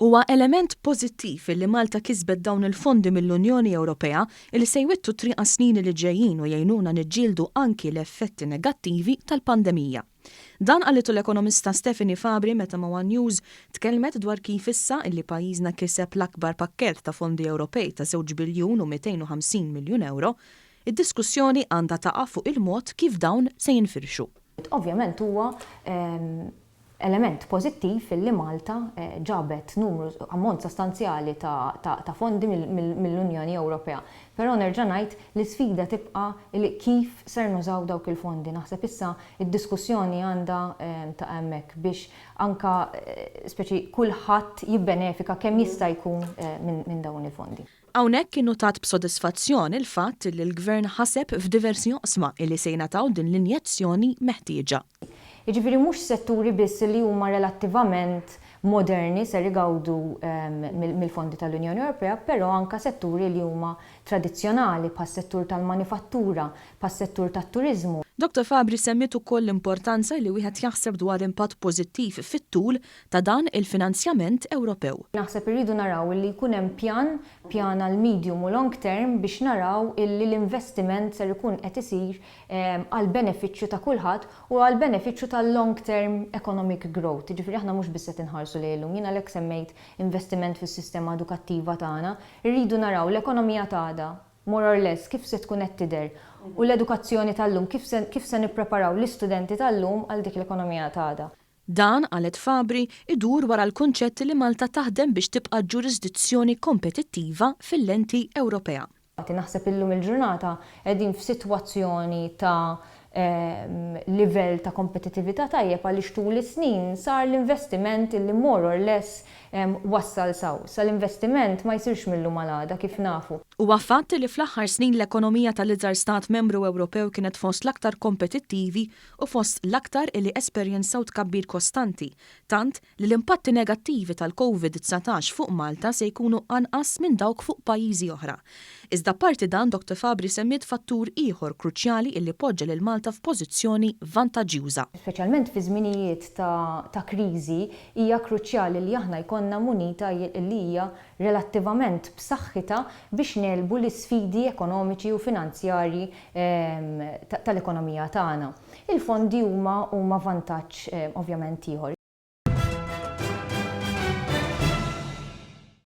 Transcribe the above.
Huwa element pożittiv illi Malta kisbet dawn il-fondi mill-Unjoni Ewropea illi se jwittu t-triq għas-snin li ġejjin u jgħinuna niġġieldu anki l-effetti negattivi tal-pandemija. Dan qalitu l-ekonomista Stephanie Fabri meta ma' one News tkellmet dwar kif issa illi pajjiżna kiseb l-akbar pakkett ta' fondi Ewropej ta' żewġ biljun u 250 miljun ewro, id-diskussjoni għandha taqa' fuq il-mod kif dawn se jinfirxu. Ovvjament huwa element pożittiv illi Malta ġabet numru, ammont sostanzjali ta' fondi mill-Unjoni Ewropea. Però nerġa' ngħid, l-isfida tibqa' li kif ser nużaw dawk il-fondi. Naħseb issa d-diskussjoni għandha taqa' hemmhekk biex anke speċi kulħadd jibbenefika kemm jista' jkun minn dawn il-fondi. Hawnhekk innutat b'sodisfazzjon il-fatt li l-Gvern ħaseb f'diversi oqsma illi se jingħataw din l-injezzjoni meħtieġa. Jiġifieri mhux setturi biss li huma relattivament moderni ser igawdu mill-fondi tal-Unjoni Ewropea, però anke setturi li huma tradizzjonali bħas-settur tal-manifattura, bħas-settur tat-turiżmu. Dottor Fabri semmiet ukoll l-importanza li wieħed jaħseb dwar impatt pożittiv fit-tul ta' dan il-finanzjament Ewropew. Naħseb irridu naraw illi jkun hemm pjan, pjan għal medium u long term biex naraw illi l-investiment ser ikun qed isir għall-benefiċċju ta' kulħadd u għall-benefiċċju tal-long term economic growth. Jiġifieri aħna mhux biss qed inħarsu lejn illum, jien għalhekk semmejt investiment fis-sistema edukattiva tagħna, irridu naraw l-ekonomija t'għada, more or less, kif se tkun qed tidher u l-edukazzjoni tal-lum kif se kif se nippreparaw l-istudenti tal-lum għal dik l-ekonomija t'għada. Dan, qalet Fabri, idur wara l-kunċett li Malta taħdem biex tibqa' ġurisdizzjoni kompetittiva fil-lenti Ewropea. Naħseb illum il-ġurnata qegħdin f'sitwazzjoni ta' livell ta' kompetitività tajjeb għaliex tul is-snin sar l-investiment illi more or less wassal s'hawn. Issa l-investiment ma jsirx mil-lum għal għada kif nafu. Huwa fatt li fl-aħħar snin l-ekonomija tal-iżgħar stat membru Ewropew kienet fost l-aktar kompetittivi u fost l-aktar illi esperjenzaw tkabbir kostanti, tant li l-impatti negattivi tal-Covid 19 fuq Malta se jkunu anqas minn dawk fuq pajjiżi oħra. Iżda apparti dan Dr Fabri semmiet fattur ieħor kruċjali illi poġġa lil Malta f'pożizzjoni vantaġġjuża. Speċjalment fi żminijiet ta' kriżi hija kruċjali li aħna jkollna munita li hija relattivament b'saħħitha biex negħlbu l-isfidi ekonomiċi u finanzjarji tal-ekonomija tagħna. Il-fondi huma huma vantaġġ ovvjament ieħor.